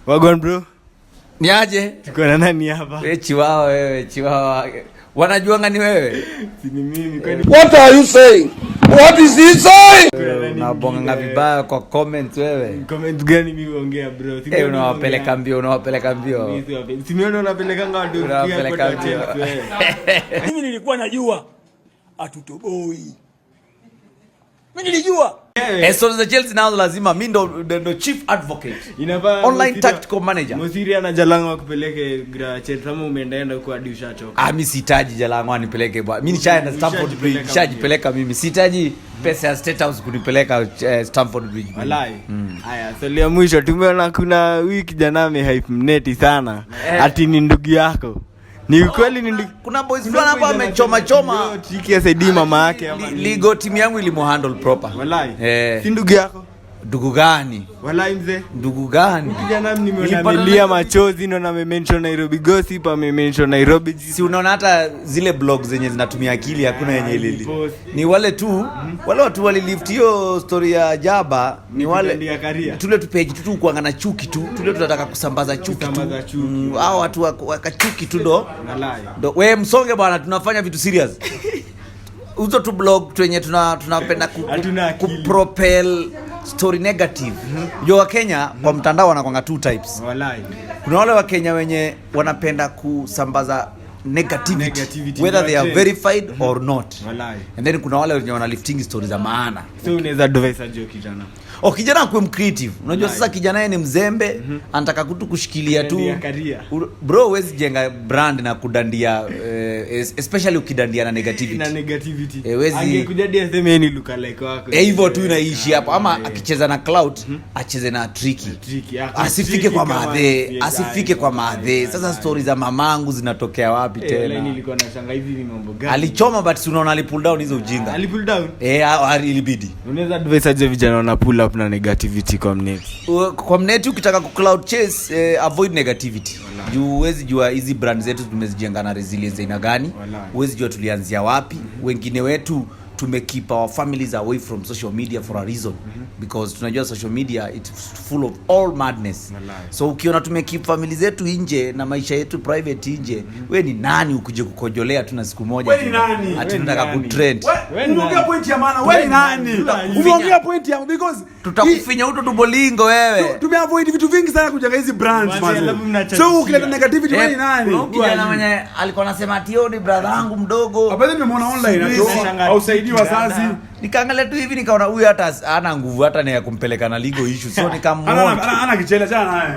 Wagwan, bro. Ni aje? Tuko na nani hapa? We chiwawa, wewe chiwawa. Wanajuanga ni wewe. Si ni mimi, kwani? What are you saying? What is he saying? Kuna nani Unabonganga mwingine? Vibaya kwa comments, wewe. Comment gani mimi huongea, bro? Si Eh, mimi unawapeleka huongea. mbio, unawapeleka mbio. Mimi si mimi unapelekanga watu Unawapeleka kwa mbio. Chelsea, wewe. Mimi nilikuwa najua atutoboi, mimi nilijua. Eh, so za Chelsea nazo lazima mi ndo chief advocate. Inafaa Online tactical manager. Mosiria na Jalango wakupeleke Chelsea ama umeendaenda huko hadi ushachoka? Ah, mi sihitaji Jalango anipeleke, bwana. Mi nishaenda Stamford Bridge, Ushajipeleka. Nishajipeleka mimi. Sihitaji pesa ya State House kunipeleka Stamford Bridge. Walai. Haya, swali ya mwisho, tumeona kuna huyu kijana amehype mneti sana. Eh. Ati ni ndugu yako. Ni ukweli ni ndugu? Kuna boys fulani hapa amechoma choma. Yo, Chiki asaidii mama yake ama nini? Legal team yangu ilimuhandle proper. Walai. Eh. Si ndugu yako? Ndugu gani? Walai, mzee. Ndugu gani? Kijana nimeona Nilipata amelia machozi, naona amemention Nairobi Gossip, amemention Nairobi. Si unaona hata zile blog zenye zinatumia akili hakuna yenye ilili. Post. Ni wale tu, wale watu walilift hiyo story ya jaba ni wale Kudandia career. Tule tu page tu kuanga na chuki tu, tule tunataka kusambaza chuki tu. Kusambaza chuki. Hao watu wakachuki tu ndo. Walai. Ndo we msonge bwana, tunafanya vitu serious. Uzo tu blog twenye tunapenda Hatuna akili. Kupropel story negative. Unajua Wakenya kwa mtandao wanakwanga two types. Walai. Kuna wale Wakenya wenye wanapenda kusambaza negativity, Negativity, whether they are ndio trend. verified or not. Walai. And then kuna wale wenye wanalifting stories za maana. So unaweza advise aje kijana? O, kijana akuwe mcreative. Unajua Walai. sasa kijana yeye ni mzembe, anataka kutu kushikilia tu. Kudandia career. Bro, huwezi jenga brand na kudandia, especially ukidandia na negativity. Na negativity. Eh, Angekuja hadi aseme yeye ni lookalike wako. Eh, hivyo tu inaishi hapo, ama Eh. akicheza na clout acheze na tricky. Tricky, ako Asifike tricky kwa kama madhe, asifike kwa madhe. Sasa story za mamangu zinatokea wapi Eh, walai, tena? nilikuwa nashanga hizi ni mambo gani? Alichoma, but si unaona alipull down hizo ujinga. Ali pull down. Eh, ilibidi. Unaweza advise aje vijana wana pull up na negativity kwa mneti? Kwa mneti, ukitaka ku clout chase, avoid negativity, juu huwezi jua hizi brand zetu tumezijenga na resilience aina gani. Walai. Huwezi jua tulianzia wapi. Wengine wetu tumekeep our families away from social media for a reason, because tunajua social media, it's full of all madness. Walai. So ukiona tumekeep family zetu nje na maisha yetu private nje, we ni nani ukuje kukojolea tu na siku moja We ni nani? ati We ni tunataka nani? kutrend? We ni Umeongea nani? point ya maana. We ni nani? Umeongea point ya because Tutakufinya uto tubolingo, wewe. Tumeavoid vitu vingi sana kujenga hizi brands, Manze, manze. alafu mnachachisha. So ukileta negativity, we ni Eh, nani? kuna kijana mwenye alikuwa anasema ati "Oh, ni brother yangu mdogo." Hapa nimemwona online Sijui ati Nashangaa hausaidii wazazi. Nikaangalia tu hivi nikaona huyu hata hana nguvu hata ni ya kumpeleka na legal issue, so Ana nikamuona. ana kichele, chana naye.